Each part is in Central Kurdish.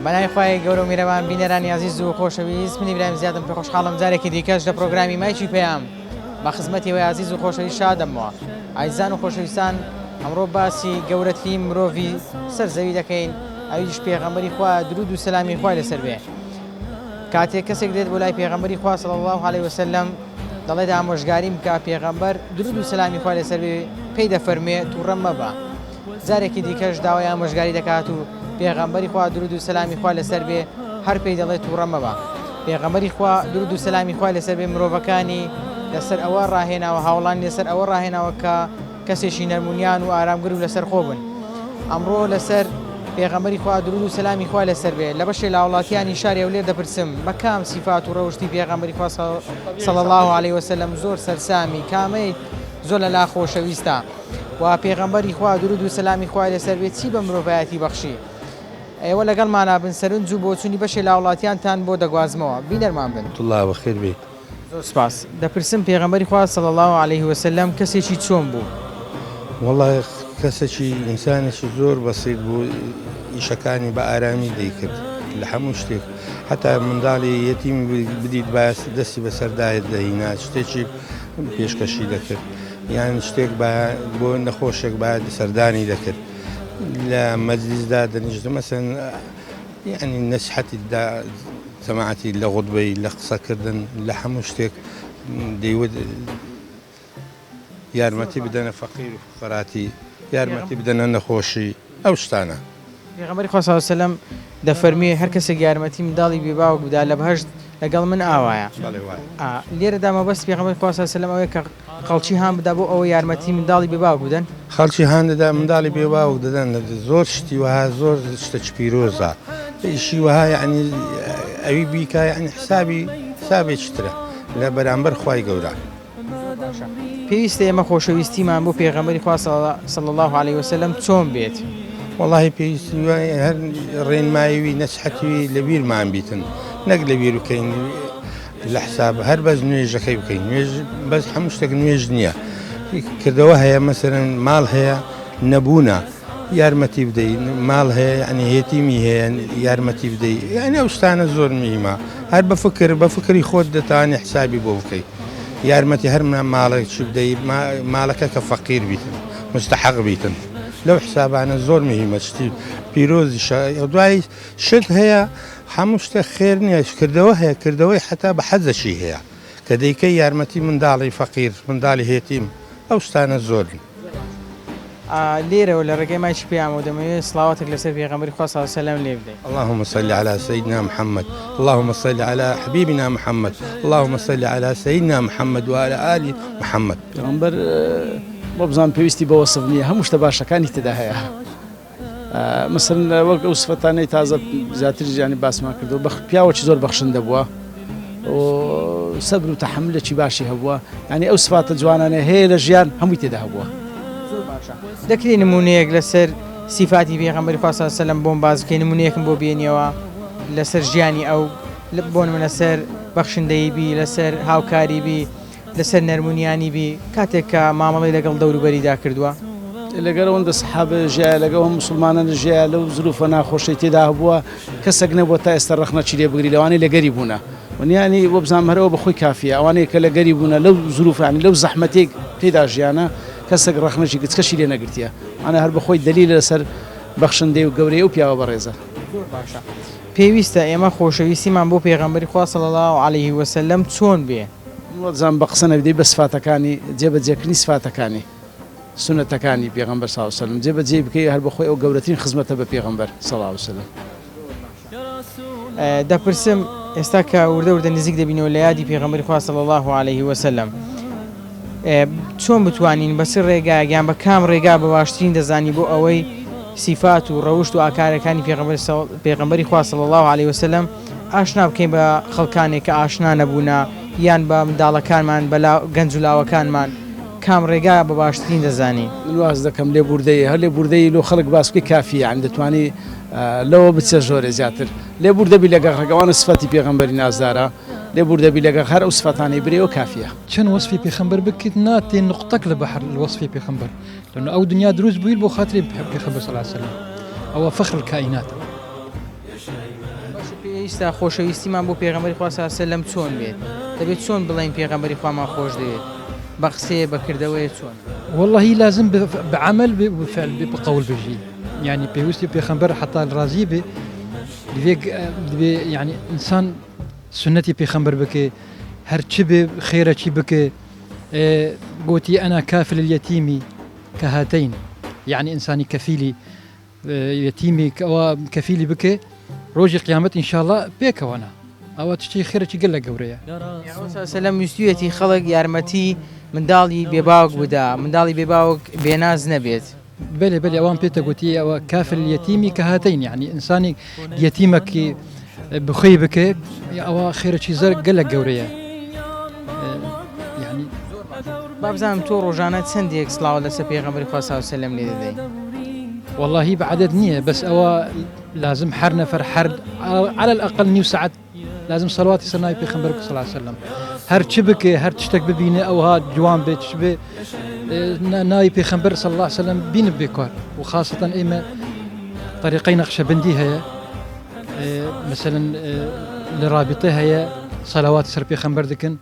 بەناوی خوای گەورە و میرەبان بینەرانی ئازیز و خۆشەویست من ئیبراهیم زیادم پێ خۆشحاڵم جارێکی دیکەش لە پرۆگرامی مایکی پەیام بە خزمەتی ئێوەی ئازیز و خۆشەویست شادەمەوە ئازیزان و خۆشەویستان ئەمڕۆ باسی گەورەترین مرۆڤی سەر زەوی دەکەین ئەویش پێغەمبەری خوا درود و سەلامی خوای لەسەر بێ کاتێک کەسێک دێت بۆ لای پێغەمبەری خوا صلی الله علیه وسلم دەڵێت ئامۆژگاریم بکە پێغەمبەر درود و سەلامی خوای لەسەر بێ پێی دەفەرموێ توڕە مەبە جارێکی دیکەش داوای ئامۆژگاری دەکات و پێغەمبەری خوا درود و سەلامی خوا لەسەر بێ هەر پێی دەڵێت توڕە مەبە پێغەمبەری خوا درود و سەلامی خوای لەسەر بێ مرۆڤەکانی لەسەر ئەوە ڕاهێناوە هاوڵانی لەسەر ئەوە ڕاهێناوە کە کەسێکی نەرمونیان و ئارامگر و لەسەر خۆ بن ئەمڕۆ لەسەر پێغەمبەری خوا درود و سەلامی خوای لەسەر بێ لە بەشێ لە هاوڵاتیانی شاری هەولێر دەپرسم بە کام سیفات و ڕەوشتی پێغەمبەری خوا صلی الله علیه وسلم زۆر سەرسامی کامەی زۆر لەلا خۆشەویستە و پێغەمبەری خوا درود و سەلامی خوای لەسەر بێ چی بە مرۆڤایەتی بەخشی ئێوە لەگەڵمانا بن سەرنج و بۆچونی بەشێ لە هاوڵاتیانتان بۆ دەگوازمەوە بینەرمان بن. اللە بەخێر بێیت. زۆر سوپاس. دەپرسم پێغەمبەری خوا صلی اللە علیه وسلم کەسێکی چۆن بوو؟ وەڵا کەسێکی ئینسانێکی زۆر بەسیت بوو ئیشەکانی بە ئارامی دەیکرد لە هەموو شتێک حتا منداڵی یەتیمی بدیت باس دەستی بەسەردایت دەهینا شتێکی پێشکەشی دەکرد یان شتێک بۆ نەخۆشێک باید سەردانی دەکرد لە مەجلیسدا دەنیشت مەسەن یعنی نەسحەتی دا جەماعەتی لە غوتبەی لە قسەکردن لە هەموو شتێک دەیوت یارمەتی بدەنە فەقیر و فوقەراتی یارمەتی بدەنە نەخۆشی ئەو شتانە. پێغەمبەری خوا صلی اللە علیە وسلم دەفەرموێ هەر کەسێک یارمەتی منداڵی بێ باوک بدا لە بەهەشت لەگەڵ من ئاوایە. بەڵێ وایە. ئا لێرەدا مەبەستی پێغەمبەری خوا صلی اللە علیە وسلم ئەوەیە کە خەڵکی هان بدا بۆ ئەوەی یارمەتی منداڵی بێ باوک بدەن؟ خەڵکی هان دەدا منداڵی بێ باوک دەدەن زۆر شتی وەها زۆر شتەکی پیرۆزە ئیشی وەها یعنی ئەوی بیکا یعنی حسابی حسابێکی ترە لە بەرامبەر خوای گەورە. زۆر باشە پێویستە ئێمە خۆشەویستیمان بۆ پێغەمبەری خوا صلی اللە علیه وسلم چۆن بێت؟ وەڵاهی پێویستی وایە هەر ڕێنماییوی نەسحەتیوی لە بیرمان بیتن نەک لە بیر بکەین لە حساب هەر بەس نوێژەکەی بکەین نوێژ بەس هەموو شتێک نوێژ نییە کردەوە هەیە مەسەرەن ماڵ هەیە نەبوونە یارمەتی بدەی ماڵ هەیە یعنی هێتیمی هەیە یارمەتی بدەی یعنی ئەو شتانە زۆر مهمە هەر بە فکر بە فکری خۆت دەتوانانی حسابی بۆ بکەیت یارمەتی هەر ماڵێک چی بدەی ماڵەکە کە فەقیر بیتن مستحق بیتن لەو حسابانە زۆر مهمە شتی پیرۆزیشە دوای شت هەیە هەموو شتێک خێر نییە کردەوە هەیە کردەوەی حتا بە حەزەشی هەیە کە دەیکەی یارمەتی منداڵی فەقیر منداڵی هێتیم ئەو شتانە زۆرن. لێرەوە لە ڕێگەی مایکی پەیامەوە دەمەوێت سڵاواتێک لەسەر پێغەمبەری خوا صلی اللە علیە وسلم لێ بدەی. اللهم صل علی سیدنا محمد اللهم صل علی حبیبنا محمد اللهم صل علی سیدنا محمد وعلی آل محمد. پێغەمبەر وابزانم پێویستی بە وەسف نییە هەموو شتە باشەکانی تێدا هەیە. مەسەلەن وەک ئەو سفەتانەی تازە زیاتر ژیانی باسمان کردو بەخ پیاوەکی زۆر بەخشندە بووە سەبر و تەحملێکی باشی هەبووە یعنی ئەو سفاتە جوانانە هەیە لە ژیان هەمووی تێدا هەبووە. زۆر باشە دەکرێ نمونەیەک لەسەر سیفاتی پێغەمبەری خوا صلی اللە علیە وسلم بۆم باس بکەی نمونەیەکم بۆ بێنیەوە لەسەر ژیانی ئەو بۆ نمونە لەسەر بەخشندەیی بی لەسەر هاوکاری بی لەسەر نەرمونیانی بی کاتێک کە مامەڵەی لەگەڵ دەوروبەریدا کردووە. لەگەڵ ئەوەندە سەحابە ژیایە لەگەڵ ئەو موسڵمانانە ژیایە لەو زروفە ناخۆشەی تێدا هەبووە کەسەک نەبووە تا ئێستا ڕەخنەکی لێ بگری لەوانەی لەگەری بوونە ونیانی وەبزانم هەر ئەوە بەخۆی کافیە ئەوانەی کە لەگەری بوونە لەو زروفە یانی لەو زەحمەتەی تێدا ژیانە کەسەک ڕەخنەکی گچکەشی لێ نەگرتیە مانا هەر بەخۆی دەلیلە لەسەر بەخشندەی و گەورەی ئەو پیاوە بەڕێزە. زۆر باشە پێویستە ئێمە خۆشەویستیمان بۆ پێغەمبەری خوا صلی اللە علیه وسلم چۆن بێ؟ من وابزانم بە قسە نەبی دەی بە سفاتەکانی جێ بە جێ کردنی سفاتەکانی سوننەتەکانی پێغەمبەر صلی اللە علیە وسلم جێ بە جێی بکەی هەر بە خۆی ئەو گەورەترین خزمەتە بە پێغەمبەر صلی اللە علیە وسلم. دەپرسم ئێستا کە وردە وردە نزیک دەبینەوە لە یادی پێغەمبەری خوا صلی اللە علیه وسلم چۆن بتوانین بە چ ڕێگایەک یان بە کام ڕێگا بە باشترین دەزانی بۆ ئەوەی سیفات و ڕەوشت و ئاکارەکانی پێغەمبەری خوا صلی اللە علیه وسلم ئاشنا بکەین بە خەڵکانێک کە ئاشنا نەبوونە یان بە منداڵەکانمان بە گەنج و لاوەکانمان کام ڕێگا بە باشترین دەزانی؟ من واز دەکەم لێبوردەیی هەر لێبوردەیی لۆ خەڵک باس بکەی کافیە یانی دەتوانی لەوە بچە ژۆرێ زیاتر لێبوردەبی لەگەڵ خەڵک ئەوانە سفەتی پێغەمبەری نازدارە لێبوردەبی لەگەڵ هەر ئەو سفەتانەی برێوە کافیە. چەند وەسفی پێخەمبەر بکەیت ناتێ نوقتەک لە بەحر وەسفی پێخەمبەر لەنو ئەو دنیا دروست بوویت بۆ خاتری پێخەمبەر صلی اللە علیه وسلم ئەوە فخر الکائیناتە. پێویستە خۆشەویستیمان بۆ پێغەمبەری خوا صلی اللە علیە وسلم چۆن بێت؟ دەبێت چۆن بڵێین پێغەمبەری خوامان خۆش دەوێت؟ بە قسەیە بە کردەوەیە چۆن؟ واللهی لازم بە عمل بێ و فعل بێ بە قەول بژی یعنی پێویستی پێخەمبەر حتا ڕازی بێ دەبێ دەبێ یعنی ئینسان سوننەتی پێخەمبەر بکێ هەر چ بێ خێرە چی بکێ گۆتی ئەنا کافل الیتیمی کەهاتەین یعنی ئینسانی کەفیلی یەتیمێک ئەوە کەفیلی بکێ ڕۆژی قیامەت ئینشاءاللە پێکەوەنە ئەوە تشتی خێرێکی گەلە گەورەیە. سەلەم ویستویەتی خەڵک یارمەتی منداڵی بێباوک بدا منداڵی بێباوک بێناز نەبێت. بەلێ بەلێ ئەوان پێتە گوتی ئەوە کافر یەتیمی کە هاتەین یعنی ئینسانی یەتیمەکی بخۆی بکێ ئەوە خێرەکی زەر گەلە گەورەیە یعنی با بزانم تۆ ڕۆژانە چەندێک سڵاوات لەسەر پێغەمبەری خوا صلی اللە علیە وسلم لێ دەدەی؟ واللهی بە عەدەد نییە بەس ئەوە لازم هەر نەفەر هەر على الأقل نیو ساعت لازم سەڵواتی سەر ناوی پێخەمبەر بکە صلی الله علیه وسلم هەر چ بکێ هەر شتێک ببینێ ئەوها جوان بێت چ بێ ناوی پێخەمبەر صلی الله علیه وسلم بینە بێکار و خاصة ئێمە طریقەی نەقشەبەندی هەیە مثلا لە رابطە هەیە سەلەوات سەر پێخەمبەر دەکەن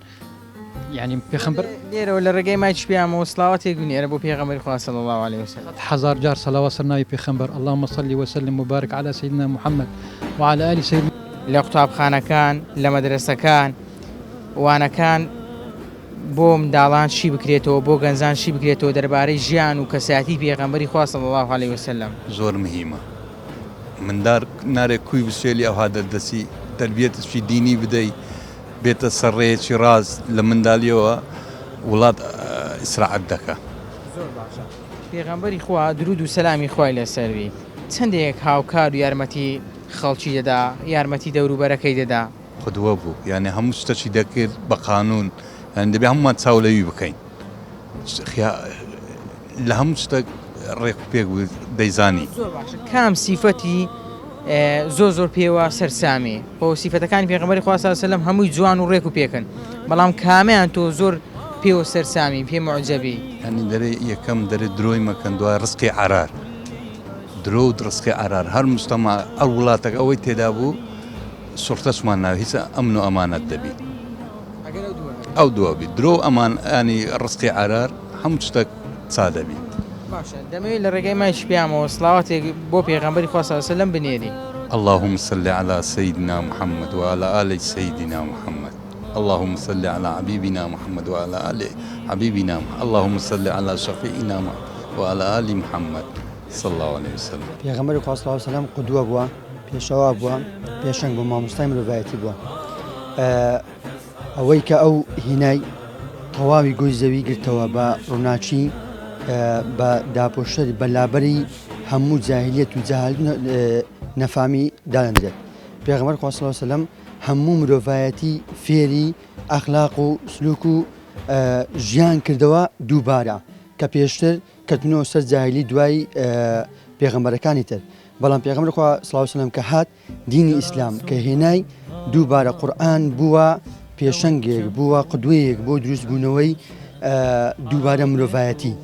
یانی پێخەمبەر لێرەوە لە ڕێگەی مایکی پێیامەوە سڵاواتێک بنێرە بۆ پێغەمبەری خوا صلی اللە علیه وسلم. هەزار جار سەلاوات سەر ناوی پێخەمبەر اللهم صل وسلم وبارک علی سیدنا محمد وعلی آل سیدنا. لە قوتابخانەکان لە مەدرەسەکان وانەکان بۆ منداڵان شی بکرێتەوە بۆ گەنجان شی بکرێتەوە دەربارەی ژیان و کەسایەتی پێغەمبەری خوا صلی اللە علیه وسلم. زۆر مهیمە مندار نارێ کوی بسێلی ئەوها دەردەچی تەربیەتشی دینی بدەی بێتە سەر ڕێیەکی ڕاست لە مندالیەوە وڵات ئیسراعەت دەکا. زۆر باشە پێغەمبەری خوا درود و سەلامی خوای لەسەر بی چەندێک هاوکار و یارمەتی خەڵکی دەدا یارمەتی دەوروبەرەکەی دەدا؟ قدوە بوو یانی هەموو شتەکی دەکرد بە قانون یانی دەبێ هەموومان چاو لەوی بکەین لە هەموو شتێک ڕێک و پێک بوو دەیزانی. زۆر باشە کام سیفەتی زۆر زۆر پێوە سەرسامی خۆ سیفەتەکانی پێغەمبەری خوا صلی اللە علیە وسلم هەمووی جوان و ڕێک و پێکن بەڵام کامیان تۆ زۆر پێوە سەرسامی پێ معجەبی؟ یانی دەرێ یەکەم دەرێ درۆی مەکەن دوای ڕزقی عەرار درۆ و ڕزقی عەرار هەر مجتەمع ئەو وڵاتەک ئەوەی تێدا بوو سوڵتەچمان ناوێ هیچ ئەمن و ئەمانەت دەبی ئەو دووە بی درۆ و ئەمان ینی ڕزقی عەرار هەموو شتەک چا دەبی. باشە دەمەوێت لە ڕێگای مایکی پەیامەوە سڵاواتێک بۆ پێغەمبەری خوا صلی اللە علیە وسلم بنێری. اللهم صل علی سیدنا محمد وعلی آل سیدنا محمد اللهم صل علی حبیبنا محمد وعلی آل حبیبنا محمد اللهم صل علی شفیعنا محمد وعلی آل محمد صلی اللە علیە وسلم. پێغەمبەری خوا صلی اللە علیە وسلم قدوە بووە، پێشەوا بووە، پێشەنگ بووە، مامۆستای مرۆڤایەتی بووە. ئەوەی کە ئەو هینای تەواوی گۆی زەوی گرتەوە بە ڕووناکی بە داپۆشەر بە لابەری هەموو جاهلیەت و جەهالەت و نەفامی دادەنرێت. پێغەمبەر خوا صلی اللە علیە وسلم هەموو مرۆڤایەتی فێری ئەخلاق و سلوک و ژیان کردەوە دووبارە کە پێشتر کەتنەوە سەر جاهلی دوای پێغەمبەرەکانی تر بەڵام پێغەمبەر خوا صلی اللە علیە وسلم کە هات دینی ئیسلام کە هێنای دووبارە قورئان بووە پێشەنگێک بووە قدوەیەک بۆ دروستبوونەوەی دووبارە مرۆڤایەتی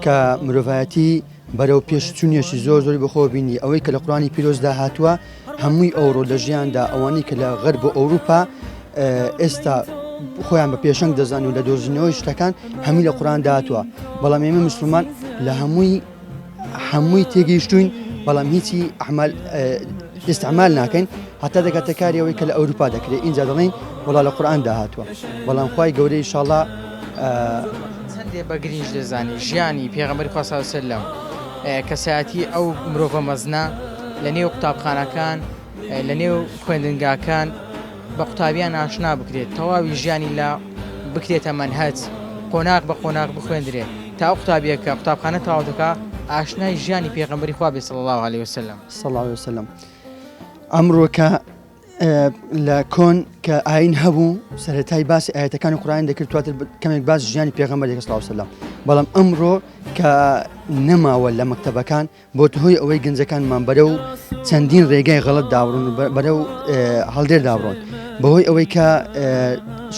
کە مرۆڤایەتی بەرەو پێشچونێکی زۆر زۆری بەخۆ بینی ئەوەی کە لە قورانی پیرۆزدا هاتووە هەمووی ئەوڕۆ لە ژیاندا ئەوانەی کە لە غەرب و ئەوروپا ئێستا خۆیان بە پێشەنگ دەزان و لە دۆزینەوەی شتەکان هەمووی لە قورئان داهاتووە بەڵام ئێمە مسلمان لە هەمووی هەمووی تێگەیشتوین بەڵام هیچی ئەحمال ئیستعمال ناکەین هەتا دەگاتە کاری ئەوەی کە لە ئەوروپا دەکرێت ئینجا دەڵێن وڵا لە قورئان داهاتووە بەڵام خوای گەورە ئیشاڵا چەندێ بە گرینج دەزانی ژیانی پێغەمبەری خوا صلی اللە علیە وسلم کەسایەتی ئەو مرۆڤە مەزنە لە نێو قوتابخانەکان لە نێو خوێندنگاکان بە قوتابیان ئاشنا بکرێت تەواوی ژیانی لە بکرێتە مەنهەج قۆناغ بە قۆناغ بخوێندرێ تا ئەو قوتابیە کە قوتابخانە تەواو دەکا ئاشنای ژیانی پێغەمبەری خوا بێ صلی اللە علیە وسلم. صلی اللە علیە وسلم ئەمڕۆ کە لە کۆن کە ئاین هەبوو سەرەتای باسی ئاەتەکانی قورآن دەکرد دواتر کەمێک باس ژیانی پێغەمبەر دەکرد صلی اللە علیە وسلم بەڵام ئەمڕۆ کە نەماوە لە مەکتەبەکان بۆتە هۆی ئەوەی گەنجەکانمان بەرەو چەندین ڕێگای غەڵەت دابڕۆن و بەرەو هەڵدێر دابڕۆن بەهۆی ئەوەی کە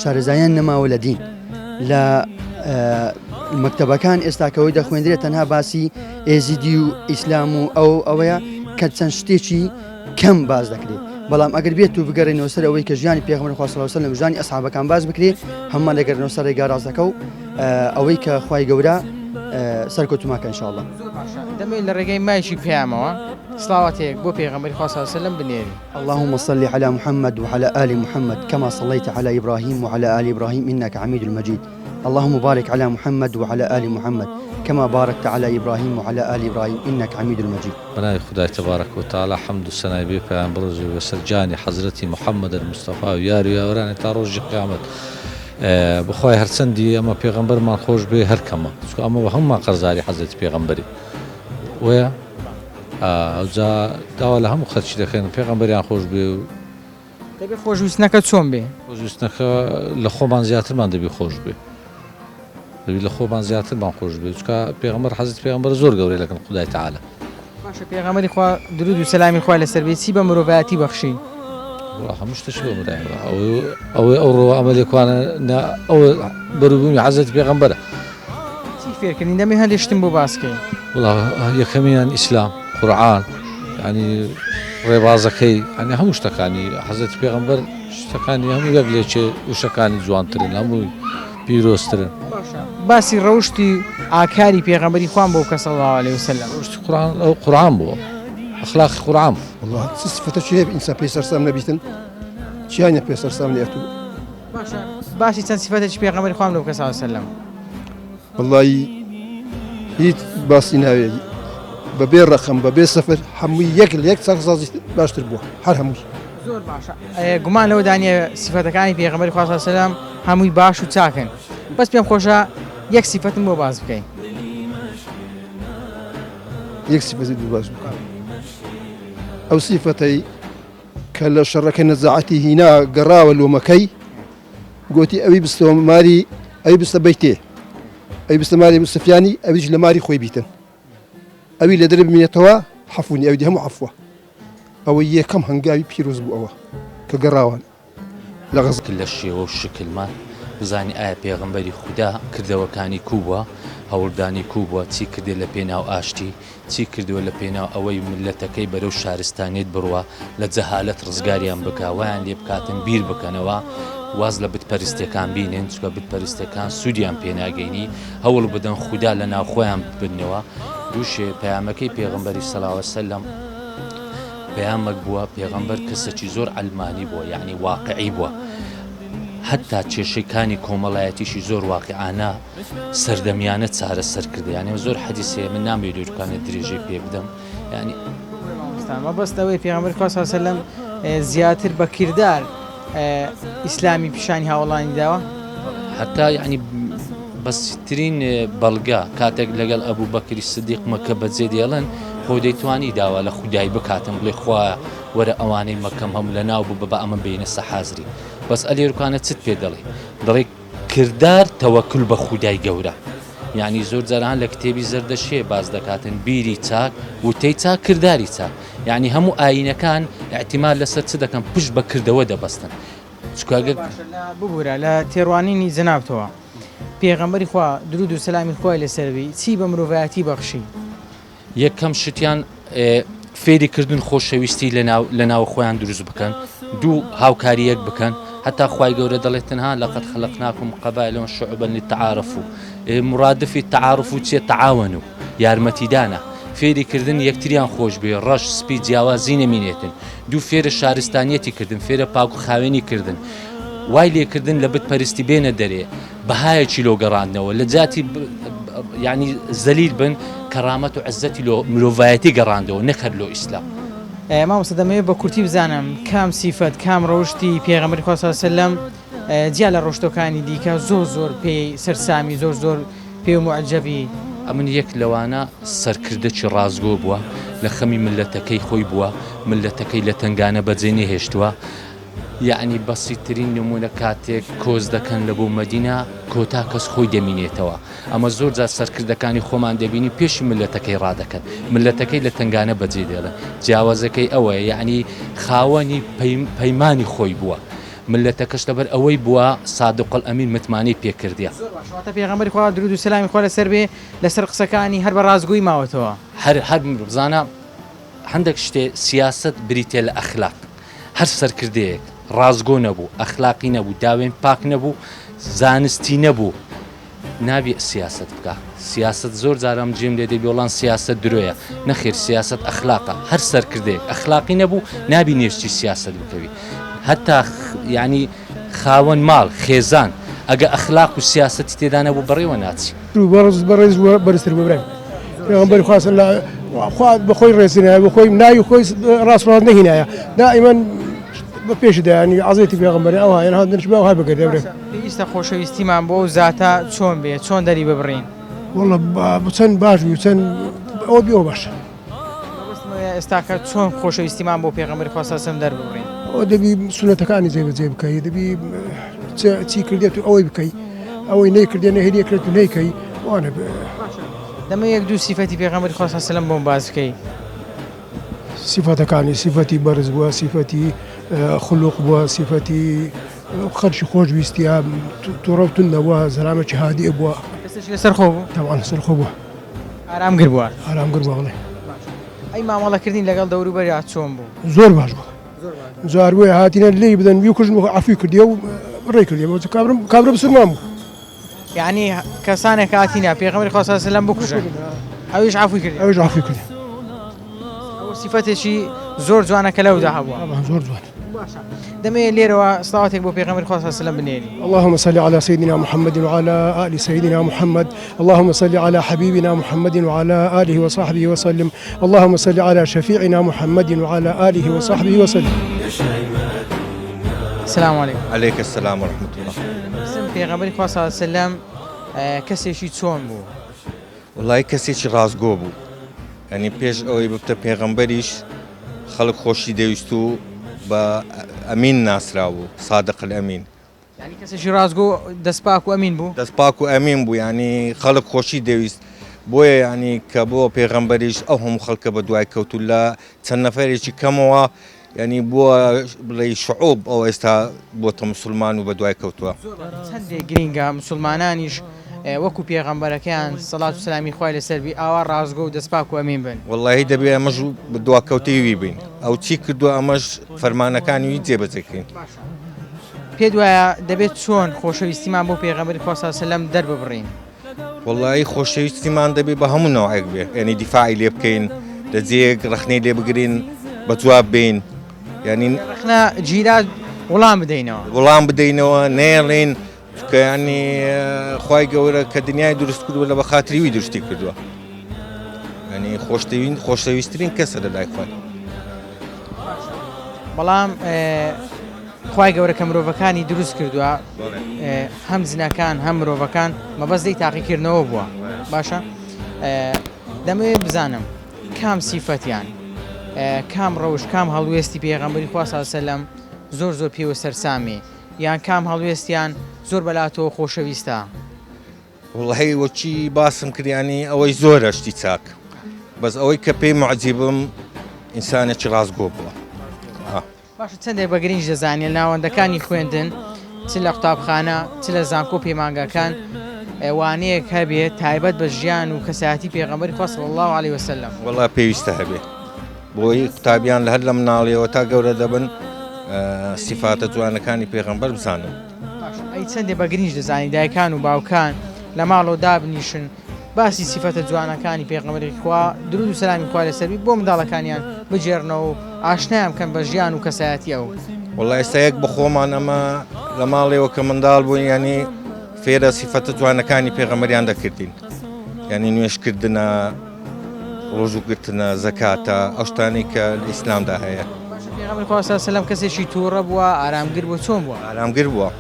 شارەزایان نەماوە لە دین لە مەکتەبەکان ئێستاکەەوەی دەخوێندرێت تەنها باسی ئێزیدی و ئیسلام و ئەو ئەوەیە کە چەند شتێکی کەم باز دەکرێت. بەڵام ئەگەر بێت و بگەڕێنەوە سەر ئەوەی کە ژیانی پێغەمبەر خوا صلی الله علیه وسلم ژیانی ئەسحابەکان باس بکرێ هەموومان دەگەڕێنەوە سەر ڕێگا ڕاستەکە و ئەوەی کە خوای گەورە سەرکەوتومان کە ان شاء الله. زۆر باشە دەمەوێت لە ڕێگەی مایکی پەیامەوە سڵاواتێک بۆ پێغەمبەری خوا صلی الله علیه وسلم بنێری. اللهم صل علی محمد وعلی آل محمد کما صلیت علی ابراهیم وعلی آل ابراهیم انک حمید مجید اللهم بارک علی محمد وعلی آل محمد کما بارکت علی ابراهیم وعلی آل ابراهیم انک حمید مجید. بەناوی خودای تبارک و تعالی حەمد و سەنای بێ پایان بڕژێ بەسەر گیانی حەزرەتی محمد المصطفی و یار و یاوەرانی تا ڕۆژی قیامەت بەخوای هەرچەندی ئەمە پێغەمبەرمان خۆش بێ هەر کەمە چونکە ئەمە بە هەموومان قەرزاری حەزرەتی پێغەمبەری وەیە ئەوجا داوا لە هەموو خەرکی دەکەن پێغەمبەریان خۆش بێ و دەبێ خۆشویستنەکە چۆن بێ؟ خۆشویستنەکە لە خۆمان زیاترمان دەبی خۆش بێ دەبی لە خۆمان زیاترمان خۆش بێ چونکە پێغەمبەر حەزرەتی پێغەمبەر زۆر گەورەیە لەگەڵ خودای تەعالا. باشە پێغەمبەری خوا درود و سەلامی خوای لەسەر بێ چی بە مرۆڤایەتی بەخشی؟ وەڵا هەموو شتێکی بە مرۆڤ ئەوەی ئەوڕۆ ئەمە لێکوانە ئەو بەروبوومی حەزرەتی پێغەمبەرە. چی فێرکردنی دەمێ هەندێ شتم بۆ باس کەی. وەڵا یەکەمیان ئیسلام قورعان یانی ڕێبازەکەی یانی هەموو شتەکانی حەزرەتی پێغەمبەر شتەکانی هەموو یەک لێکێ وشەکانی جوانترن هەمووی پیرۆزترن. باشە باسی ڕەوشتی ئاکاری پێغەمبەری خوام بۆ بکە صلی اللە علیە وسلم. ڕەوشتی قورعان ئەو قورعان بووە ئەخلاقی قورعان بوو. وەڵا چ سفەتەکی هەیە ئینسان پێی سەرسام نەبیتن چیانە پێ سەرسام لێ ئەتوو. باشە باسی چەند سفەتێکی پێغەمبەری خوام لۆ بکە صلی اللە علیە وسلم. وەڵایی هیچ باسی ناوێ بەبێ ڕەقەم بەبێ سەفەر هەمووی یەک لە یەک چاکسازی باشتر بووە هەر هەمووی. زۆر باشە گومان لەوەدا نییە سیفەتەکانی پێغەمبەری خوا صلی اللە علیە وسلم هەمووی باش و چاکن بەس پێم خۆشە یەک سیفەتم بۆ باس بکەی. یەک سیفەتی بۆ باس بکەم ئەو سیفەتەی کە لە شەڕەکە نەزاعەتی هینا گەڕاوە لۆمەکەی گۆتی ئەوی بستەوە ماری ئەوی بستە بەیتێ ئەوی بستە ماری ئەبو سفیانی ئەویش لە ماری خۆی بیتن ئەوی لە دەرێ بمینێتەوە حەفونی ئەوی دی هەموو عەفوە ئەوە یەکەم هەنگاوی پیرۆز بوو ئەوە کە گەڕاوە لە غەز. لە شێوە و شکلمان بزانین ئایا پێغەمبەری خودا کردەوەکانی کوو بووە، هەوڵدانی کوو بووە، چی کردیە لە پێناو ئاشتی، چی کردووە لە پێناو ئەوەی میللەتەکەی بەرەو شارستانیەت بڕوا، لە جەهالەت ڕزگاریان بکا، وایان لێ بکاتن بیر بکەنەوە، واز لە بت پەرستیەکان بینن، چونکە بت پەرستەکان سوودیان پێ ناگەینی، هەوڵ بدەن خودا لە ناو خۆیان ببنەوە. دووشێ پەیامەکەی پێغەمبەری صلی اللە علیە وسلم پەیامەک بووە، پێغەمبەر کەسەکی زۆر عەلمانی بووە، یەعنی واقعی بووە، هەتا کێشەکانی کۆمەڵایەتیشی زۆر واقعانە سەردەمیانە چارەسەر کردە یانی زۆر حەدیس هەیە من نامەوێت لێرکانە درێژەی پێ بدەم یانی مامۆستا مەبەست ئەوەی پێغەمبەر خوا صلی الله علیه وسلم زیاتر بە کردار ئیسلامی پیشانی هاوڵانی داوە هەتا یعنی بەسیترین بەڵگە کاتێک لەگەڵ ئەبوو بەکری سدیق مەکە بەجێ دێڵن خۆ دەیتوانی داوا لە خودای بکاتم بڵێ خوا وەرە ئەوانەی مەکەم هەم لە ناو ببە بە ئەمە بینە سەحازری بەس ئەلێرکانە چت پێ دەڵێ دەڵێ کردار تەوەکول بە خودای گەورە یانی زۆر جاران لە کتێبی زەردەشێ باس دەکاتن بیری چاک وتەی چاک کرداری چاک یانی هەموو ئایینەکان ئیعتیماد لەسەر چ دەکەن پشت بە کردەوە دەبەستن چونکە گەر باشە لە ببورە لە تێڕوانینی جەنابتەوە پێغەمبەری خوا درود و سەلامی خوای لەسەر بی چی بە مرۆڤایەتی بەخشی؟ یەکەم شتیان فێری کردن خۆشەویستی لە ناو خۆیان دروست بکەن دوو هاوکاری یەک بکەن هەتا خوای گەورە دەڵێتن ها لقد خلقناکم قبائل وشعوبا لتعارفوا مرادفی تعارف و چیە تعاون و یارمەتیدانە فێری کردن یەکتریان خۆش بێ ڕەش سپی جیاوازی نەمینێتن دوو فێرە شارستانیەتی کردن فێرە پاک و خاوێنی کردن وای لێکردن لە بت پەرستی بێنە دەرێ بەهایەکی لۆ گەڕاندنەوە لە جیاتی یانی زەلیل بن کەڕامەت و عزەتی لۆ مرۆڤایەتی گەڕاندەوە نەک هەر لۆ ئیسلام. مامۆستا دەمەوێت بە کورتی بزانم کام سیفەت کام ڕەوشتی پێغەمبەری خوا صلی اللە علیە وسلم جیا لە ڕەوشتەکانی دیکە زۆر زۆر پێی سەرسامی زۆر زۆر پێی موعجەبی؟ ئەمن یەک لەوانە سەرکردەکی ڕاستگۆ بووە لە خەمی مللەتەکەی خۆی بووە مللەتەکەی لە تەنگانە بەجێ نەهێشتووە یەعنی بەسیترین نمونە کاتێک کۆچ دەکەن لە بۆ مەدینە کۆتا کەس خۆی دەمینێتەوە ئەمە زۆر جار سەرکردەکانی خۆمان دەبینی پێشی ملەتەکەی ڕادەکەن ملەتەکەی لە تەنگانە بەجێ دێڵن جیاوازەکەی ئەوەیە یەعنی خاوەنی پەیمانی خۆی بووە ملەتەکەش لەبەر ئەوەی بووە صادق الامین متمانەی پێکردیە. زۆر باشە واتە پێغەمبەری خوا درود و سەلامی خوا لەسەر بێ لەسەر قسەکانی هەر بە ڕاستگۆی ماوەتەوە. هەر هەر بزانە هەندێک شتێ سیاسەت بریتیە لە ئەخلاق. هەر سەرکردەیەک ڕاستگۆ نەبوو، ئەخلاقی نەبوو، داوێن پاک نەبوو، زانستی نەبوو، نابێ سیاسەت بکا. سیاسەت زۆر جار ئەم جێم لێ دێ بێڵان سیاسەت درۆیە. نەخێر سیاسەت ئەخلاقە. هەر سەرکردەیەک ئەخلاقی نەبوو نابی نێشتی سیاسەت بکەوی. هەتا یانی خاوەن ماڵ، خێزان ئەگە ئەخلاق و سیاسەتی تێدا نەبوو بەڕێوە ناچی. بەڕز بەڕێز بووە بەرزتر بووە برایم پێغەمبەری خوا صلی الله خوا بەخۆی ڕێزینایە بەخۆی ناوی خۆی ڕاست ڕاست نەهینایە دائیمەن بە پێش دایانی عەزێتی پێغەمبەری ئەوها یان هاتنش بە ئەوها بگردە برێ. پێویستە خۆشەویستیمان بۆ ئەو زاتە چۆن بێ چۆن دەری ببڕین؟ وەڵا چەند باش بی چەند ئەوە بی ئەوە باشە. مەبەستم ئەوەیە ئێستاکە چۆن خۆشەویستیمان بۆ پێغەمبەری خوا صلی اللە علیە وسلم دەرببڕین؟ ئەوە دەبی سوننەتەکانی جێبەجێ بکەی دەبی چی کردێت و ئەوەی بکەی ئەوەی نەیکردێ نەهێنی کرێت و نەیکەی وانە باشە دەمە یەک دوو سیفەتی پێغەمبەری خوا صلی اللە علیە وسلم بۆم باس بکەی. سیفەتەکانی سیفەتی بەرز بووە سیفەتی خلوق بووە سیفەتی خەڵکی خۆش ویستیە توڕە و توند نەبووە زەلامێکی هادیئ بووە. کەسێکی لەسەر خۆ بوو؟ تەبعەن لەسەر خۆ بووە. ئارامگر بووە؟ ئارامگر بووە بەڵێ. باشە ئەی مامەڵەکردنی لەگەڵ دەوروبەریا چۆن بوو؟ زۆر باش بوو. جار بۆیە هاتینە لێی بدەن بیکوژن عەفوی کردیە و ڕێی کردیە کابرا کابرا مسلمان بوو. یعنی کەسانێک هاتینە پێغەمبەری خوا صلی الله علیه و سلم بکوژن ئەویش عەفوی کردی؟ ئەویش عەفوی کردی. ئەوە سیفەتێکی زۆر جوانە کە لەودا هەبووە. زۆر جوان. باشە دەمەوێت لێرەوە سڵاواتێک بۆ پێغەمبەری خوا صلی الله علیه و سلم بنێری. اللهم صل على سيدنا محمد وعلى آل سيدنا محمد اللهم صل على حبيبنا محمد وعلى آله وصحبه وسلم اللهم صل على شفيعنا محمد وعلى آله وصحبه وسلم. السلام علیکم. علیک السلام ورحمة الله. پرسم پێغەمبەری خوا صلی الله علیه وسلم کەسێکی چۆن بوو؟ وەڵایی کەسێکی ڕاستگۆ بوو یانی پێش ئەوەی ببتە پێغەمبەریش خەڵک خۆشی دەویست و بە ئەمین ناسراوبوو صادق الامین. یانی کەسێکی ڕاستگۆ دەست پاک و ئەمین بوو؟ دەست پاک و ئەمین بوو یانی خەڵک خۆشی دەویست بۆیە یانی کە بۆ پێغەمبەریش ئەو هەموو خەڵکە بە دوای کەوت و لە چەند نەفەرێکی کەمەوە یانی بووە بڵێی شعوب ئەو ئێستا بۆتە موسڵمان و بەدوای کەوتووە. زۆر باشە چەندێک گرینگە موسڵمانانیش وەکو پێغەمبەرەکەیان سەڵات و سەلامی خوای لەسەر بی ئاوا ڕاستگۆ و دەستپاک و ئەمین بن. وەڵاهی دەبێ ئەمەش دواکەوتەی وی بین ئەو چی کردووە ئەمەش فەرمانەکانی وی جێبەجێ کەین. باشە پێت وایە دەبێت چۆن خۆشەویستیمان بۆ پێغەمبەری خوا صلی اللە علیە وسلم دەرببڕین؟ وەڵایی خۆشەویستیمان دەبێ بە هەموو نەوعێک بێ یعنی دیفاعی لێ بکەین لە جێیەک ڕەخنەی لێ بگرین بە جواب بین یعنی ڕەخنە گیرا وڵام بدەینەوە وڵام بدەینەوە نەیەڵین چونکە یعنی خوای گەورە کە دنیای دروست کردووە لە بەخاتری وی دروستی کردووە یعنی خۆشترین خۆشەویستترین کەسە لە لای خوای بەڵام خوای گەورە کە مرۆڤەکانی دروست کردووە هەم جنەکان هەم مرۆڤەکان مەبەست لێی تاقیکردنەوە بووە باشە دەمەوێت بزانم کام سیفەتیان کام ڕەوش کام هەڵوێستی پێغەمبەری خوا صلی الله علیه وسلم زۆر زۆر پێوە سەرسامی یان کام هەڵوێستیان زۆر بەلاتەوە خۆشەویستە؟ وەڵی وەکی باسم کرد یانی ئەوەی زۆرە شتی چاک بەس ئەوەی کە پێی معجیبم ئینسانێکی ڕاستگۆ بووە. باشە چەندێک بە گرنگ دەزانی لە ناوەندەکانی خوێندن چ لە قوتابخانە چ لە زانکۆ و پەیمانگاکان وانەیەک هەبێت تایبەت بە ژیان و کەسایەتی پێغەمبەری خوا صلی اللە علیه وسلم؟ وەڵا پێویستە هەبێ بۆی قوتابیان لە هەر لە مناڵیەوە تا گەورە دەبن سیفاتە جوانەکانی پێغەمبەر بزانن. باشە ئەی چەندێ بە گرنگ دەزانی دایکان و باوکان لە ماڵەوە دابنیشن باسی سیفەتە جوانەکانی پێغەمبەری خوا درود و سەلامی خوای لەسەر بی بۆ منداڵەکانیان بگێڕنەوە و ئاشنایان بکەن بە ژیان و کەسایەتی ئەو. وەڵا ئێستا یەک بەخۆمان ئەمە لە ماڵێەوە کە منداڵ بووین یانی فێرە سیفەتە جوانەکانی پێغەمبەریان دەکردین یانی نوێژکردنە ڕۆژووگرتنە زەکاتە ئەو شتانەی کە لە ئیسلامدا هەیە. باشە پێغەمبەری خوا صلی اللە علیه و سلم کەسێکی تووڕە بووە ئارامگر بووە چۆن بووە؟ ئارامگر بووە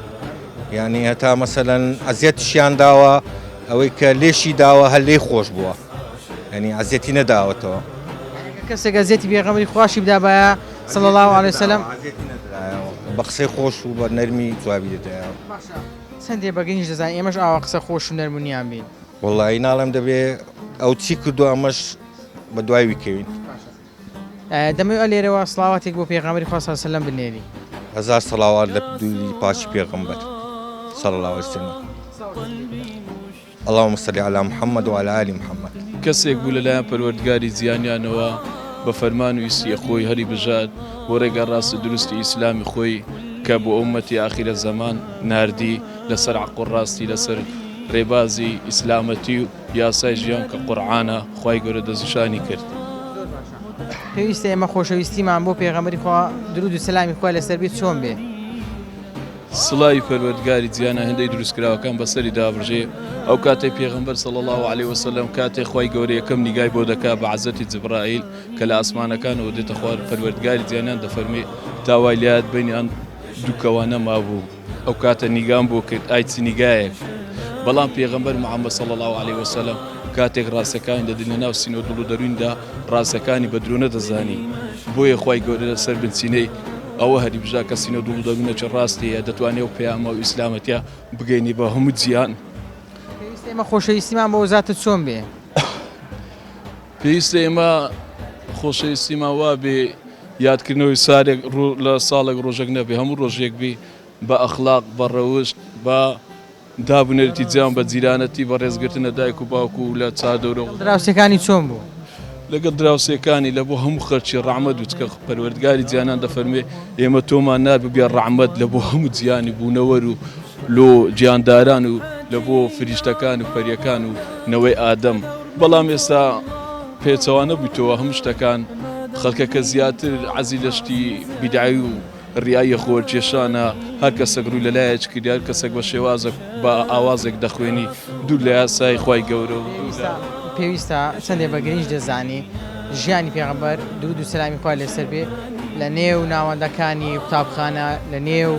یانی هەتا مەسەلەن ئەزیەتیشیان داوە ئەوەی کە لێشی داوە هەر لێی خۆش بووە یعنی ئەزیەتی نەداوەتەوە. یعنی کەسێک ئەزیەتی پێغەمبەری خواشی بدابایە صلی اللە علیه وسلم ئەزیەتی نەدرایەوە بە قسەی خۆش و بە نەرمی جوابی دەدایەوە. باشە چەندێ بە گرنگیش دەزانین ئێمەش ئاوا قسە خۆش و نەرم و نیان بین. وەڵایی ناڵێم دەبێ ئەو چی کردووە ئەمەش بە دوای وی کەوین. دەمەوێ لێرەوە سڵاواتێک بۆ پێغەمبەری خوا صلی اللە علیه وسلم بنێری. هەزار سەڵاوات لە دوری پاکی پێغەمبەر صلی اللە علیه وسلم اللهم صل علی محمد و علی آل محمد. کەسێک بوو لەلایەن پەروەردگاری جیهانیانەوە بە فەرمان و ویستی خۆی هەلی بژارد بۆ ڕێگا ڕاست و دروستی ئیسلامی خۆی کە بۆ ئوممەتی ئاخیرە زەمان ناردی لەسەر عەق و ڕاستی لەسەر ڕێبازی ئیسلامەتی و یاسای ژیان کە قورعانە خوای گەورە دەستنیشانی کرد. زۆر باشە پێویستە ئێمە خۆشەویستیمان بۆ پێغەمبەری خوا درود و سەلامی خوای لەسەر بێت چۆن بێ؟ سڵاوی پەروەردگاری جیهانە هێندەی دروستکراوەکان بەسەری دابڕژێ ئەو کاتەی پێغەمبەر صلی اللە علیە وسلم کاتێ خوای گەورە یەکەم نیگای بۆ دەکا بە عەزەتی جبرائیل کە لە ئاسمانەکانەوە دێتە خوار پەروەردگاری جیهانیان دەفەرموێ تا وای لێهات بەینی ئەم دوو کەوانە مابوو ئەو کاتە نیگام بۆ کرد ئای چ نیگایەک بەڵام پێغەمبەر محمد صلی اللە علیە وسلم کاتێک ڕاستەکانی دەدی لە ناو سینە و دڵ و دەرووندا ڕاستەکانی بە درۆ نەدەزانی بۆیە خوای گەورە لەسەر بنچینەی ئەوە هەری بژا کە سینە دڵ و دەروونەکی ڕاستی هەیە دەتوانێ ئەو پەیامە و ئیسلامەتیە بگەینی بە هەموو جیهان. پێویستە ئێمە خۆشەویستیمان بۆ زاتت چۆن بێ؟ پێویستە ئێمە خۆشەویستیمان وا بێ یادکردنەوەی سارێک لە ساڵێک ڕۆژێک نەبێ هەموو ڕۆژێک بی بە ئەخلاق بە ڕەوشت بە داب و نەریتی جیان بە جیرانەتی بە ڕێزگرتن لە دایک و باوک و لە چاردەورە و. دراوسێکانی چۆن بوو؟ لەگەڵ دراوسێکانی لە بۆ هەموو خەرکی ڕەحمەت بوو چکە پەروەردگاری جیهانان دەفەرموێ ئێمە تۆمان نارد ببیە ڕەحمەت لە بۆ هەموو جیهانی بوونەوەر و لۆ گیانداران و لە بۆ فریشتەکان و پەریەکان و نەوەی ئادەم بەڵام ئێستا پێچەوانە بوویتەوە هەموو شتەکان خەڵکەکە زیاتر عەزی لە شتی بیدعی و ڕیاییە خۆوەرکێشانە، هەر کەسێک ڕووی لە لایەک کردی، هەر کەسێک بە شێوازێک بە ئاوازێک دەخوێنی دوور لە یاسای خوای گەورە و دوور لە. پێویستە چەندێ بە گرنج دەزانی ژیانی پێغەمبەر درود و سەلامی خوای لەسەر بێ لە نێو ناوەندەکانی قوتابخانە لە نێو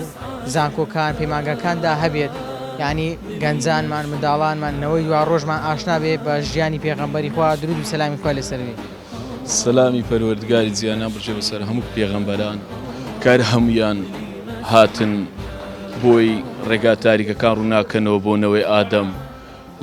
زانکۆکان پەیمانگاکاندا هەبێت یانی گەنجانمان منداڵانمان نەوەی دوا ڕۆژمان ئاشنا بێ بە ژیانی پێغەمبەری خوا درود و سەلامی خوای لەسەر بێ. سەلامی پەروەردگاری جیهانیان بڕژێ بەسەر هەموو پێغەمبەران کە هەموویان هاتن بۆی ڕێگا تاریکەکان ڕووناکەنەوە بۆ نەوەی ئادەم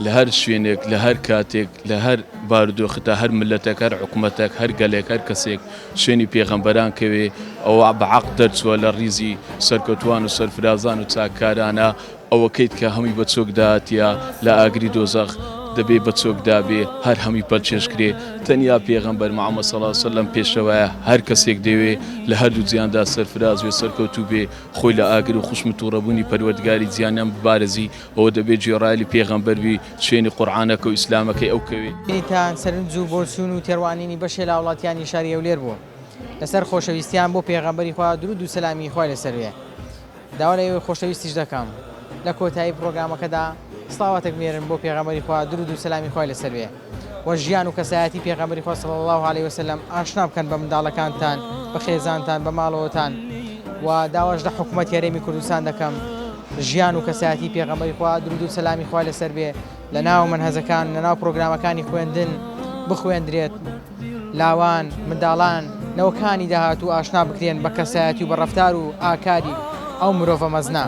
لە هەر شوێنێک لە هەر کاتێک لە هەر بارودۆخدا هەر ملەتێک هەر حکومەتێک هەر گەلێک هەر کەسێک شوێنی پێغەمبەران کەوێ ئەوە بە عەق دەرچووە لە ڕیزی سەرکەوتوان و سەرفرازان و چاککارانە ئەوەکەیت کە هەمووی بە چۆک داهاتیە لە ئاگری دۆزەخ دەبێ بە چۆک دابێ هەر هەمووی پەلکێش کرێ تەنیا پێغەمبەر محمد صلی اللە وسلم پێشەوایە هەر کەسێک دەیەوێ لە هەردوو جیهاندا سەرفراز بێ سەرکەوتوو بێ خۆی لە ئاگر و خوشم و توڕەبوونی پەروەردگاری جیهانیان ببارێزی ئەوە دەبێ گوێڕایەلی پێغەمبەر بی شوێنی قورعانەکە و ئیسلامەکەی ئەو کەوێ. بینیتان سەرنج و بۆچوون و تێڕوانینی بەشێ لە هاوڵاتیانی شاری هەولێر بوو لەسەر خۆشەویستیان بۆ پێغەمبەری خوا دروود و سەلامی خوای لەسەر بێ. داوا لە ئێوەی خۆشەویستیش دەکەم لە کۆتایی پڕۆگرامەکەدا سڵاواتێک بنێرن بۆ پێغەمبەری خوا درود و سەلامی خوای لەسەر بێ و ژیان و کەسایەتی پێغەمبەری خوا صلی اللە علیه وسلم ئاشنا بکەن بە منداڵەکانتان بە خێزانتان بە ماڵەوەتان و داواش لە حکوومەت هەرێمی کوردستان دەکەم ژیان و کەسایەتی پێغەمبەری خوا درود و سەلامی خوای لەسەر بێ لە ناو مەنهەجەکان لە ناو پرۆگرامەکانی خوێندن بخوێندرێت لاوان، منداڵان، نەوەکانی داهاتوو ئاشنا بکرێن بە کەسایەتی و بە ڕەفتار و ئاکاری ئەو مرۆڤە مەزنە،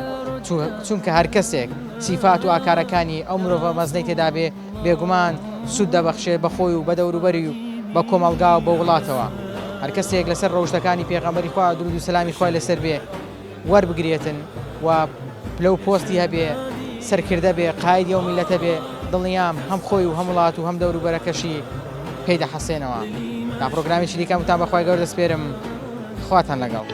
چونکە هەر کەسێک سیفات و ئاکارەکانی ئەو مرۆڤە مەزنەی تێدا بێ، بێگومان سوود دەبەخشێ بە خۆی و بە دەوروبەری و بە کۆمەڵگا و بە وڵاتەوە. هەر کەسێک لەسەر ڕەوشتەکانی پێغەمبەری خوا دروود و سەلامی خوای لەسەر بێ، وەربگرێتن و پلە و پۆستی هەبێ، سەرکردە بێ، قایدی ئەو میللەتە بێ، دڵنیام هەم خۆی و هەم وڵات و هەم دەوروبەرەکەشی پێی دەحەسێنەوە. تا پڕۆگرامێکی دیکە هەمووتان بە خوای گەورە دەسپێرم. خواتان لەگەڵ.